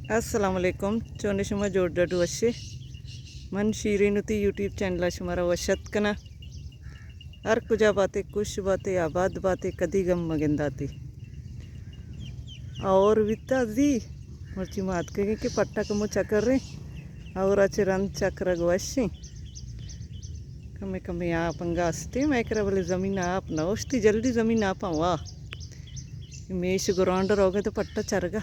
السلام علیکم، چون شما؟ جوڑ ڈڈ وشے؟ من شیرین وتی یوٹیوب چینل ءَ شمارا وش اتک کناں۔ ہر کجا باتے، خوش باتے، آباد باتے، کدی غم مگنداتے۔ اور بیتا زی، مرچی ما اتکگیں کہ پٹا کمو چکریں، اور اچ رند چکرگ وشیں۔ کمے کمے آپ انگا استے مئے کرا، بلے زمین آپ نہ اوشتی، جلدی زمین آپاں وا۔ میش گرانڈ روگے تو پٹا چرگا۔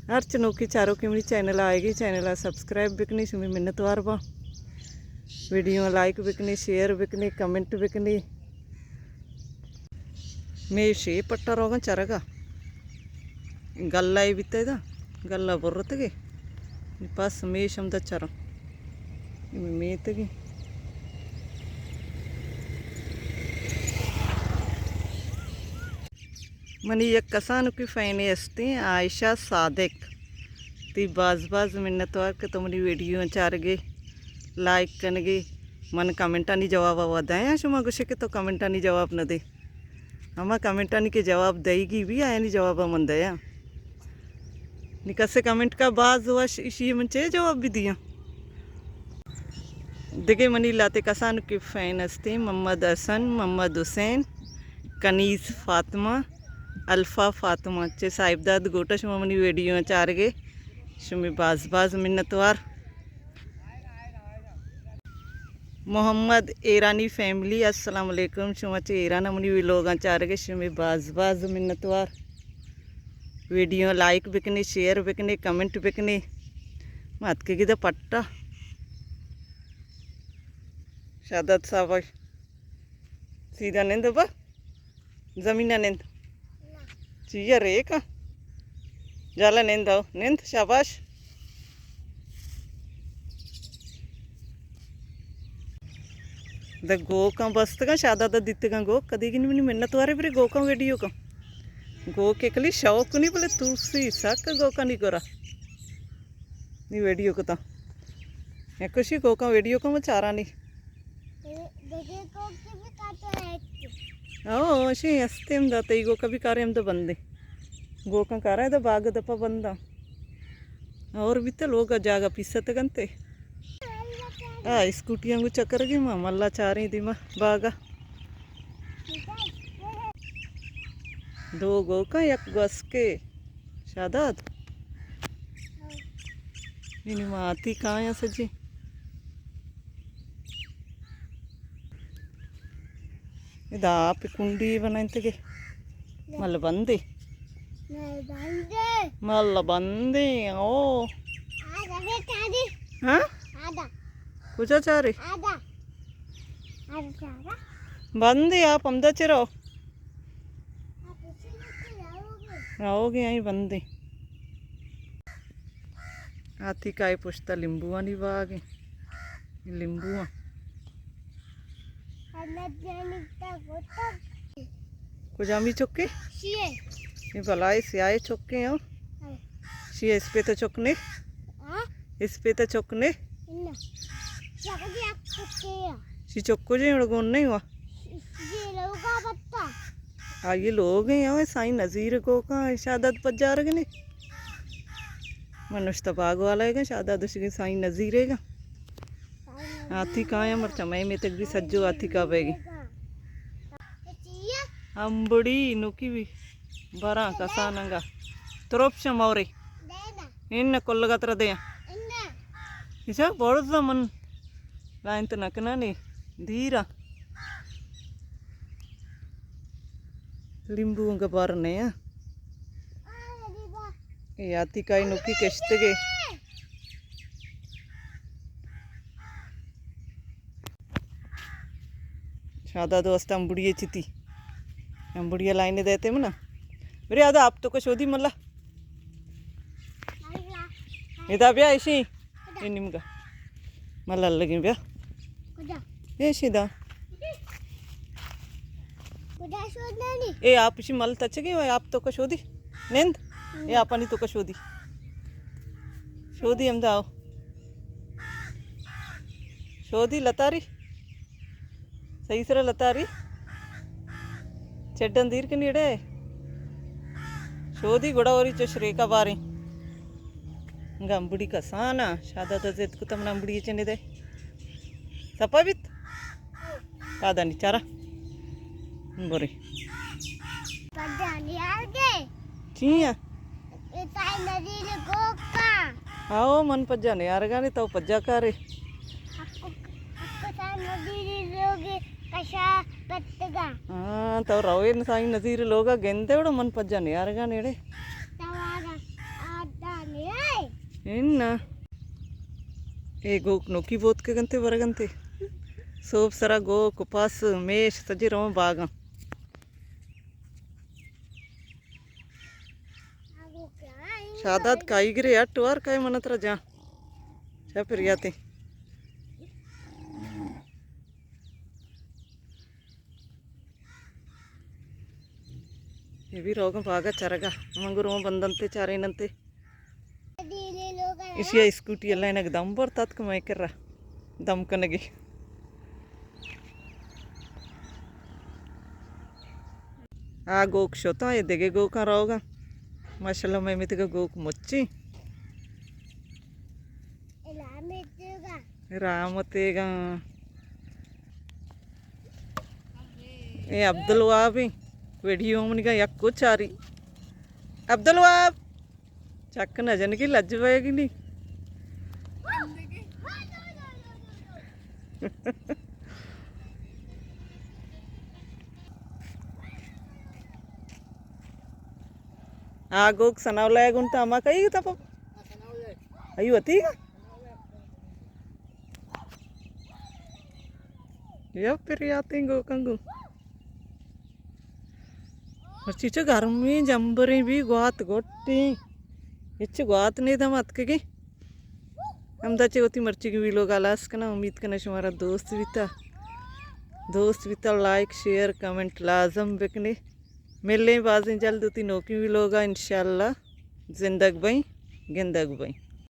ہرچ نوکی چاروکے منی چینل ءَ آئیگی، چینل ءَ سبسکرائب بکنی، شمی منتوار باں۔ ویڈیو لائک بکنی، شیئر بکنی، کمنٹ بکنی۔ میش اے پٹا روگاں چرگا۔ گلہ اے بیتہ دا، گلہ برتگے۔ پس میش ہم دا چراں۔ میتگی۔ منی یک کسانکی فینے استیں، عائشہ صادق۔ تی باز باز منتوار کہ تو منی ویڈیو چارگے، لائک کنگے، من کمنٹانی جواب ءَ دئے۔ شما گوشے کہ تو کمنٹانی جواب نہ دے۔ ہما کمنٹانی کہ جواب دئیگی بی، آیانی جواب ءَ من دیاں۔ نی کسے کمنٹ کا باز وش، اشی من چے جواب بی دیاں؟ دگہ منی لہتے کسانکی فین استیں، محمد حسن، محمد حسین، کنیز فاطمہ، الفا فاطمہ، چہ صاحبداد گوٹا شما منی ویڈیو چارگے، شمی باز باز منتوار۔ محمد ایرانی فیملی، السلام علیکم، شما چہ ایران منی ویلوگاں چارگے، شمی باز باز منتوار۔ ویڈیو لائک بکنے، شیئر بکنے، کمنٹ بکنے۔ ما اتکگی دا پٹا۔ شاداد صاحب سیدھا نند با، زمین ءَ نند۔ چیا ریک ءَ؟ جالا نند، آؤ نند، شاباش۔ دا گوکاں بستگاں، شاداد ءَ دیتگاں گوک، کدی گنی منی منت وارے برے گوکاں ویڈیو کن۔ گوک اکلی شوق نی بلے توسی سک گوکانی گورا۔ نی ویڈیو کتاں۔ یک کشی گوکاں ویڈیو کن چارانی۔ دگہ گوک بھی کاٹو ہے۔ او، اشی ہستے ہم دا، تئی گوکا بھی کارے ہم دا بندے۔ گوکاں کارا ہے دا باغ دپا بنداں۔ اور بھی تے لوگ جاگہ پیسہ تگنتے۔ آ، اسکوٹیاں گو چکر گی ما، ملا چاریں دیما باغا۔ دو گوکاں یک گوسکے۔ شاداد۔ نی نی ما آتی کایاں سجی۔ ادا آپ کنڈی بنائنتگے۔ مل بندے۔ مل بندے۔ مل بندے، او۔ آدا بے چاری۔ ہاں؟ آدا۔ کجا چارے؟ آدا۔ آدا چارا۔ بندے آپ ہمدا چرو۔ آؤگے آئی بندے۔ ہاتھی کائے پشتا لیمبوانی باغ ایں۔ لیمبو آں۔ کجامی چکے؟ شیئے۔ یہ بلائے سیاہے چکے ہیں۔ ہاں۔ شیئے اس پہ تو چکنے۔ ہاں؟ اس پہ تو چکنے۔ انہ۔ چکو جی آپ چکے ہیں۔ شی چکو جی اڑ گون نہیں ہوا۔ یہ لوگا بتا۔ آ، یہ لوگ ہیں، ہمیں سائیں نذیر گوکاں شاداد پجارگ نے۔ منشتا باغ والا ہے گا، شاداد شگے سائیں نذیر ہے گا۔ آتی کایا مرچا میں میں تک بھی سجو آتی کا بیگی۔ امبڑی نوکی بھی براں کساننگا۔ تروپ شمورے۔ ان کلگا ترا دیاں۔ ایشا برز من لائنت نکنانی دیرا۔ لیمبو انگا بار نیا۔ اے آتی کائی نوکی کشتگے۔ شادا دوست امبڑی چتی۔ امبڑی لائن دیتے منا۔ میرے آدا آپ تو کشودی ملا۔ ادا بیا ایشی۔ اے نیمگا۔ ملال لگیں بیا۔ کجا؟ اے شیدا۔ اے آپ اشی مل تچگی و آپ تو کا شودی۔ نند۔ اے آپانی تو کا شودی۔ شودی ہمدا آؤ۔ شودی لتاری۔ صحیح سرا لتاری۔ چڈن دیر کنی اڑے۔ شودی گڑا وری چش ریکا باریں۔ گمبڑی کسانا۔ شاداد زد کتم نمبڑی چنے دے۔ سپا بیت۔ پادانی چارا۔ برے۔ پجا نیارگے۔ چی اے؟ اے تائی نزیر گوکا۔ آؤ، من پجا نیارگانے، تو پجا کارے۔ اکو، اکو تائی نزیر لوگے کشا پتگا۔ ہاں، تو روے تائی نزیر لوگا گندے وڑو، من پجا نیارگانے اڑے۔ تو آگا، آدھا نیائے۔ انا۔ اے گوک نوکی بوت کے گنتے ورگنتے۔ سوب سرا گوک، پس، میش، سجے رون باگاں۔ شاداد کائی گرے اٹ وار کائے من ترا جاں۔ چا پریاتے۔ اے بھی روگاں باگا چرگا۔ من گروں بندنتے چاریننتے۔ ایشی ءَ اسکوٹی ءَ لائنگ دم برت اتک مئے کرا دم کنگی۔ آ گوک شتاں، اے دگہ گوکاں روگاں۔ ماشاءاللہ مئے میتگا گوک مچی۔ رحمتیگاں۔ اے عبدالوہاب ایں۔ ویڈیو منیگا یک کو چاری۔ عبدالوہاب۔ چک نہ جنگی لج بئیگی نی۔ آ گوک سناولا گون تا ہما کئی تا پا۔ ایو اتی گا۔ یا پریاتیں گوکاں گو۔ مرچی چو گرمیں جمبریں بی گوات گوٹیں۔ ہچ گوات نے دم اتکگی۔ ہمدا چہ وتی مرچیگیں ویلوگ ءَ ہلاس کناں۔ امید کناں شمارا دوست بیتا۔ دوست بیتا لائک، شیئر، کمنٹ لازم بکنے۔ ملیں بازیں جلد وتی نوکیں ویلوگ ءَ انشاءاللہ۔ زندگ بئیں، گندگ بئیں۔